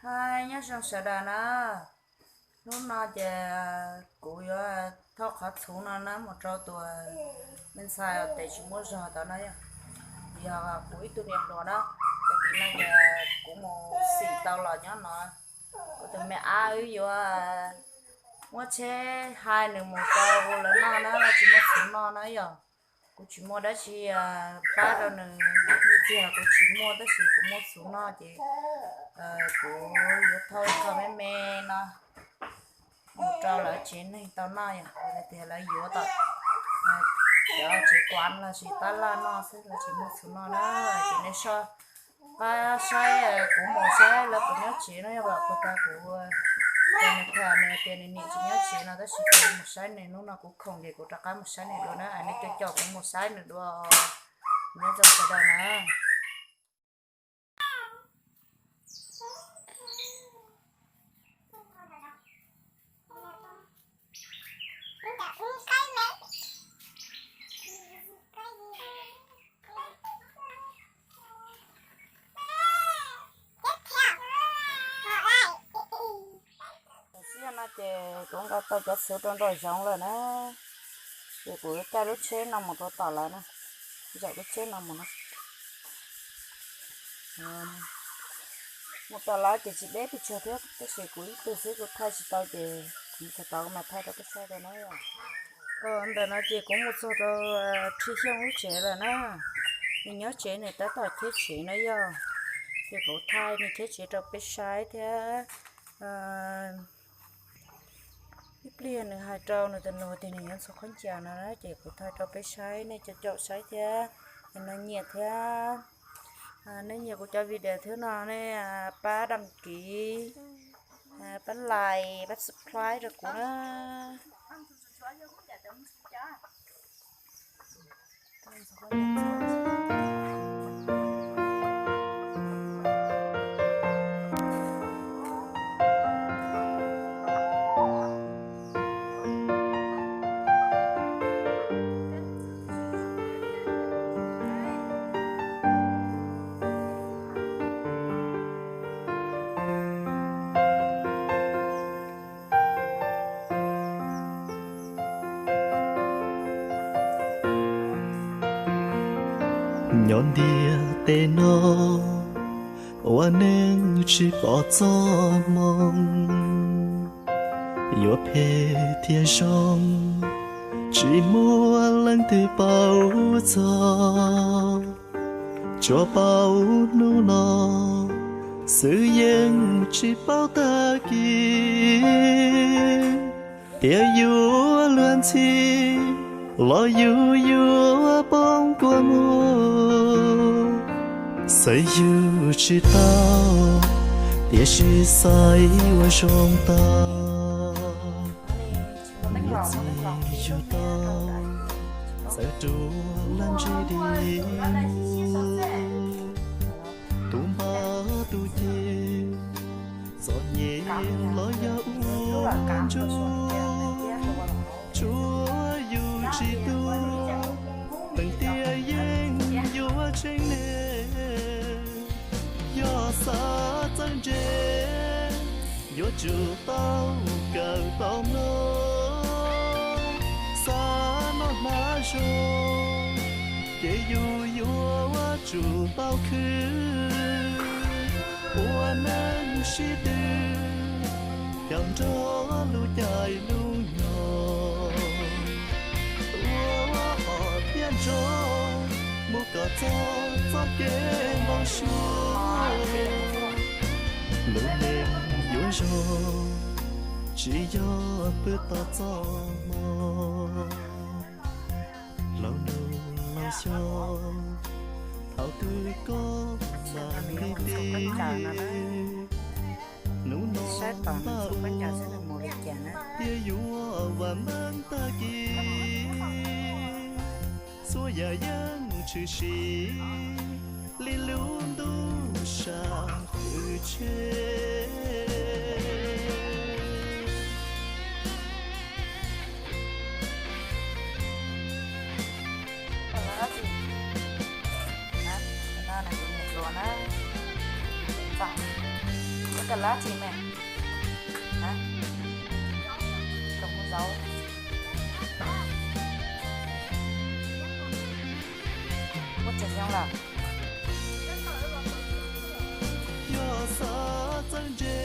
Hais nyob zoo sawv daws na, hnub no ces kuv yuav thauj qhov txhuv no na mus rau tus me ntxhais uas tes tsis muaj zog tod na yog, yog kuv ib tug niam hluas na, tag kis no ces kuv mus xim tau los nyob no, kuv tus me ab wb yuav muab tsheb hais nws mus rau lawv noj na, tsis muaj txhuv noj na yog. Kuv tsis muaj dab tsi pab rau nws, ib txhia kuv tsis muaj tab sis kuv muaj txhuv noj ces kuv yuav thauj ib qho me me no mus rau lawv tsev neeg tau noj yom, tias lawv yuav tom cov tsev kuav los sis tab laj noj xwb, lawv tsis muaj txhuv noj na. Ces nej so, pab saib kuv mus saib lawv puas nyob tsev no, yog puas tas kuv, nws tham nws tias nws niam tsis nyob tsev no tab sis kuv mus saib nws, hnub no kuv khoom ces kuv rov qab mus saib nws dua na, nej caum caum kuv mus saib nws dua, nyob zoo sawv daws na. Tam sim no ces kuv nqa tau cov txhuv rau nraum zoov lawm na, ces kuv yuav caij lub tsheb no mus rau tom lawv na, zaum lub tsheb no mus no. Mus tom lawv ces tsis deb pes tsawg thiab tab sis kuv ib tug xwb kuv thaij tsis tau ces kuv mus txog tod kuv mam thaij rau peb saib rau na. Ntawm no ces kuv mus txog rau Rhij Xyooj lub tsev lawm na, nws nyob tsev nws tab tom khiav tsev no yog, ces kuv thaij nws khiav tsev rau peb saib thiab. Ib pliag nws hais rau nws tus nus tias nws yuav ntxhua khaub ncaws no na ces kuv thaij rau peb saib, nej caum caum saib thiab, no nyiam thiab, nej nyiam kuv cov video thiab no nej pab đăng ký, pab like, pab subscribe rau kuv na. Nyob ntiaj teb no ua neej tsis pom txoj hmoo, yuav phem thiab zoo tsis muaj leej twg paub txog. Tsuas paub hnub no xwb yeej tsis paub tag kis, tias yuav luag ntxhi los yus yuav poob kua muag. Xaiv yus tsis tau, tiam sis xaiv ua zoo tau. Yus txi yus tau, txawm ruam laj ntsig dim, tus npab tus ceg, txom nyem los yog ua ntsuj, tsuav yus tsis tu, teem tiam yeej yuav tseeb ne. Yog xav txawj ntse, yuav tsum tau kawm tau mloog, xav noj hnav zoo, ces yus yuav tsum tau khwv. Ua neej sib tw, yam nrog lub caij lub nyoog, ua ua hom thiab ntsoov, mus kom txog txoj kev npau suav. Lub neej yuav zoo, tsis yog pw tos txoj hmoo. Laus nus laus xyoo, thaum twg koj mam li ti, hnub no ntag tias yuav vam meej tag kis. Txhua yam yeej tshwm sim li lub ntuj sam hwm tsheb. Koj lab tsis me? Hab? Koj muab zaub. Muab tsev xyoo lawm. Yog xav txawj ntse,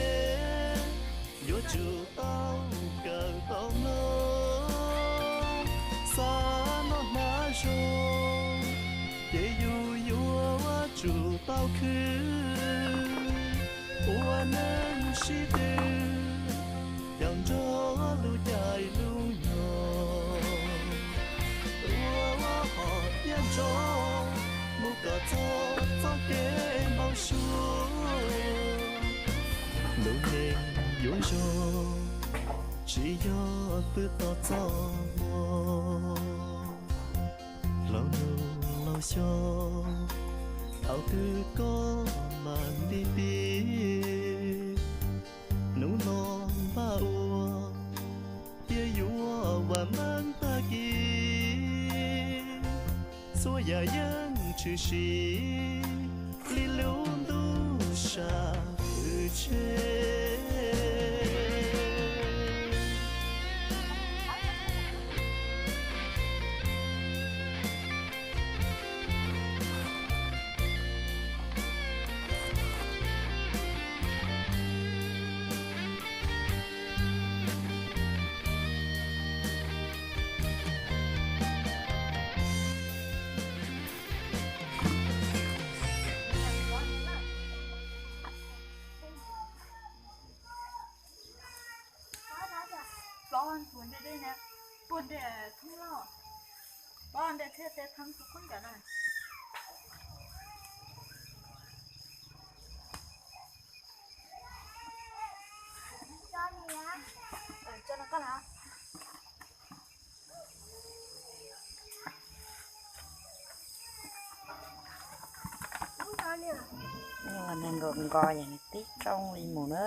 yuav tsum tau kawm tau mloog. Xav noj hnav zoo, ces yus yuav tsum tau khwv. Ua neej sib tw, yaum nrog lub caij lub nyoog. Ua hom thiab nrog mus kom txog txoj kev npau suav. Lub neej yuav zoo, tsis yog pw toj txoj hmoo. Laus nus laus xyoo, thaum twg koj mam li pib. Hnub no npaj ua, thiaj yuav vam meej tag kis. Txhua yam yeej tshwm sim li lub ntuj sam hwm tsheb. Plob ntua ntej dej na, tuaj ntej thoob loj, plob ntej thiaj teb thoob tus kub ntawd na. Coj no koj na. Nws nkaus nkaus yog nws tib rooj li mus na.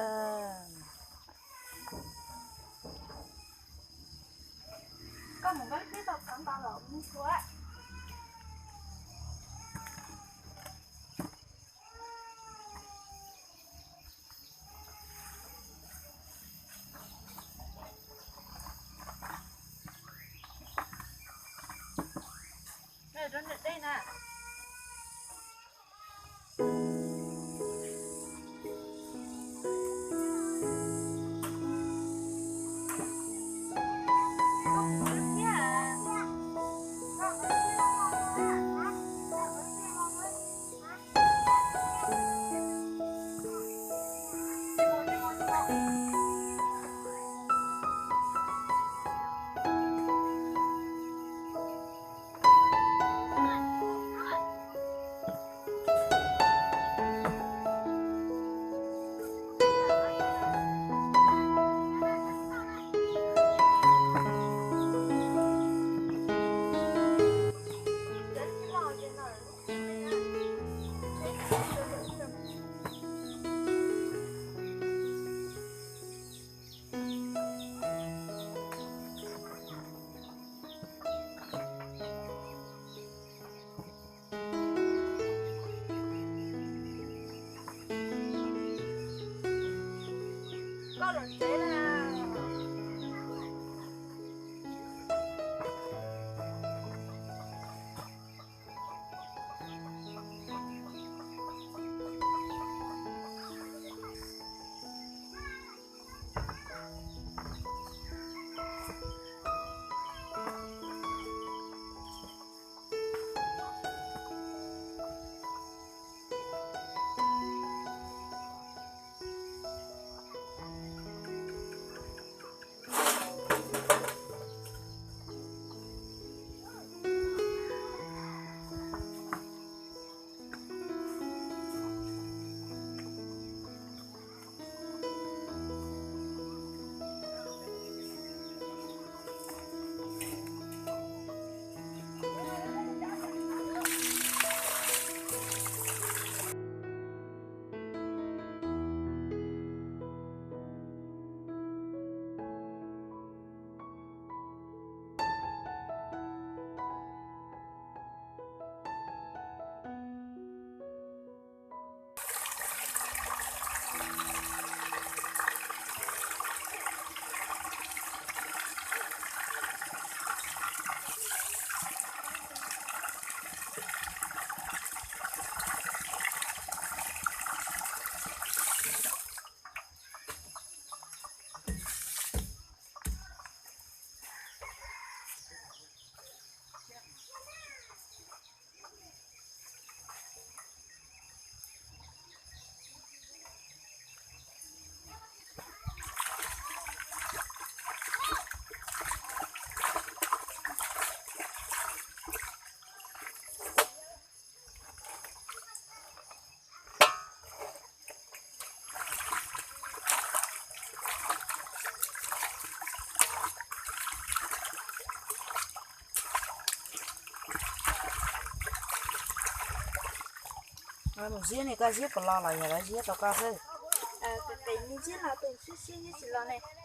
Mus ziab ne, koj ziab puas los los yog lawv ziab tau koj xwb? Qias qias mus ziab los tus siab siab ziab tsis los ne.